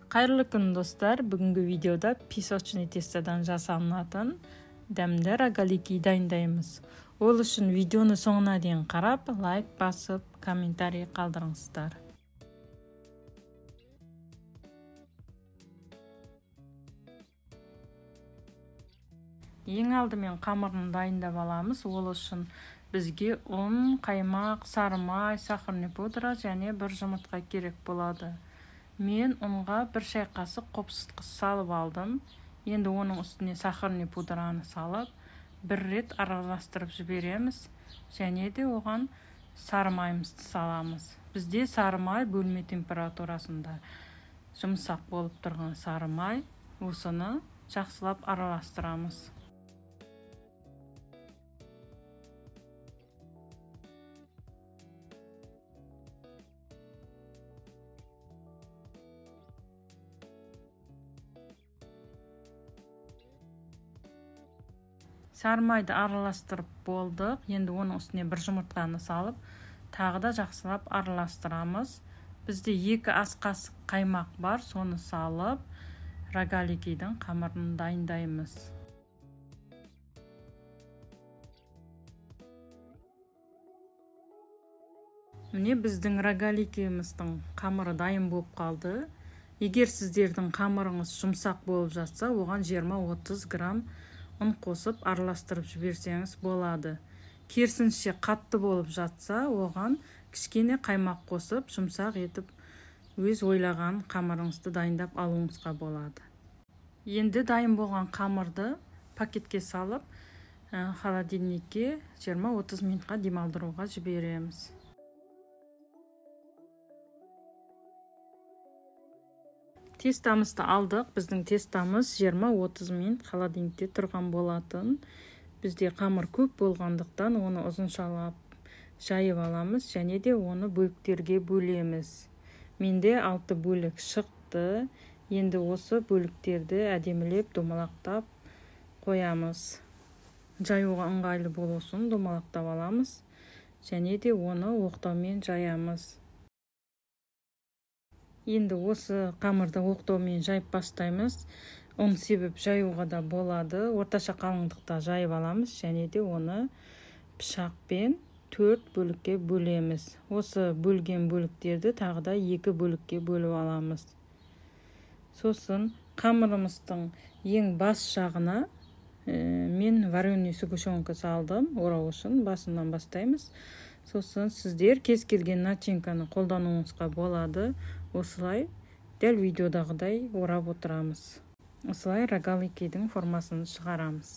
Қайырлы күн, достар! Бүгінгі видеода песочный тестодан жасалынатын дәмді рогалики дайындаймыз. Ол үшін видеоны соңына дейін қарап, лайк басып, комментарий қалдырыңыздар. Ең алдымен қамырын дайындап аламыз. Ол үшін бізге ұн, қаймақ, сары май, сахарный пудра және бір жұмыртқа керек болады. Мен ұнға бір шай қасық қопсытқыш салып алдым. Енді оның үстіне сахарный пудраны салып, бір рет араластырып жібереміз. Және де оған сары майымызды саламыз. Бізде сары май бөлме температурасында жұмсақ болып тұрған сары май. Осыны жақсылап араластырамыз. Сары майды араластырып болдық. Енді оның үстіне бір жұмыртқаны салып, тағы да жақсылап араластырамыз. Бізде 2 ас қасық қаймақ бар, соны салып, рогаликидің қамырын дайындаймыз. Міне біздің рогаликиміздің қамыры дайын болып қалды. Егер сіздердің қамырыңыз жұмсақ болып жатса, оған 20-30 грамм ұн қосып араластырып жіберсеңіз болады. Керісінше қатты болып жатса, оған кішкене қаймақ қосып, жұмсақ етіп өз ойлаған қамырыңызды дайындап алуыңызға болады. Енді дайын болған қамырды пакетке салып, холодильникке 20-30 минутқа демалдыруға жібереміз. Тестамызды алдық. Біздің тестамыз 20-30 минут холодильникте тұрған болатын. Бізде қамыр көп болғандықтан оны ұзыншалап жайып аламыз және де оны бөліктерге бөлеміз. Менде 6 бөлік шықты. Енді осы бөліктерді әдемілеп домалақтап қоямыз. Жаюға ыңғайлы болу үшін домалақтап аламыз және де оны оқтаумен жаямыз. Енді осы қамырды оқтаумен жайып бастаймыз. Ұн себіп жаюға да болады. Орташа қалыңдықта жайып аламыз және де оны пышақпен 4 бөлікке бөлеміз. Осы бөлген бөліктерді тағы да 2 бөлікке бөліп аламыз. Сосын қамырымыздың ең бас жағына мен вареный сгущенка салдым. Орау үшін басынан бастаймыз. Сосын сіздер кез келген начинканы қолдануыңызға болады. Осылай дәл видеодағыдай орап отырамыз. Осылай рогаликидің формасын шығарамыз.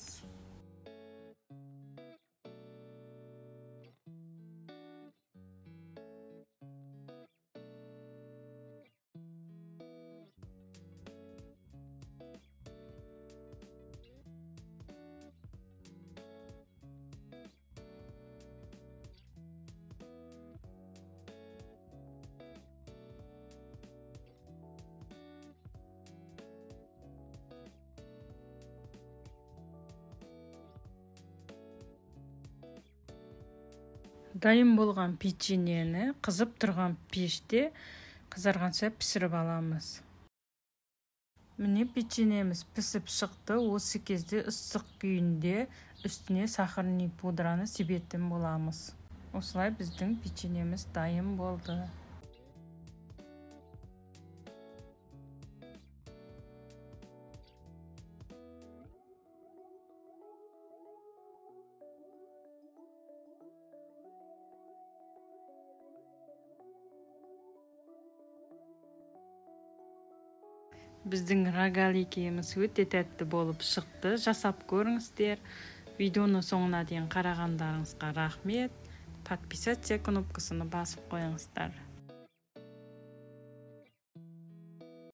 Дайын болған печеньені қызып тұрған пеште қызарғанша пісіріп аламыз. Міне печеньеміз пісіп шықты. Осы кезде ыстық күйінде үстіне сахарный пудраны себетін боламыз. Осылай біздің печеньеміз дайын болды. Біздің рогаликіміз өте тәтті болып шықты. Жасап көріңіздер. Видеоны соңына дейін қарағандарыңызға рахмет. Подписаться кнопкасын басып қойыңыздар.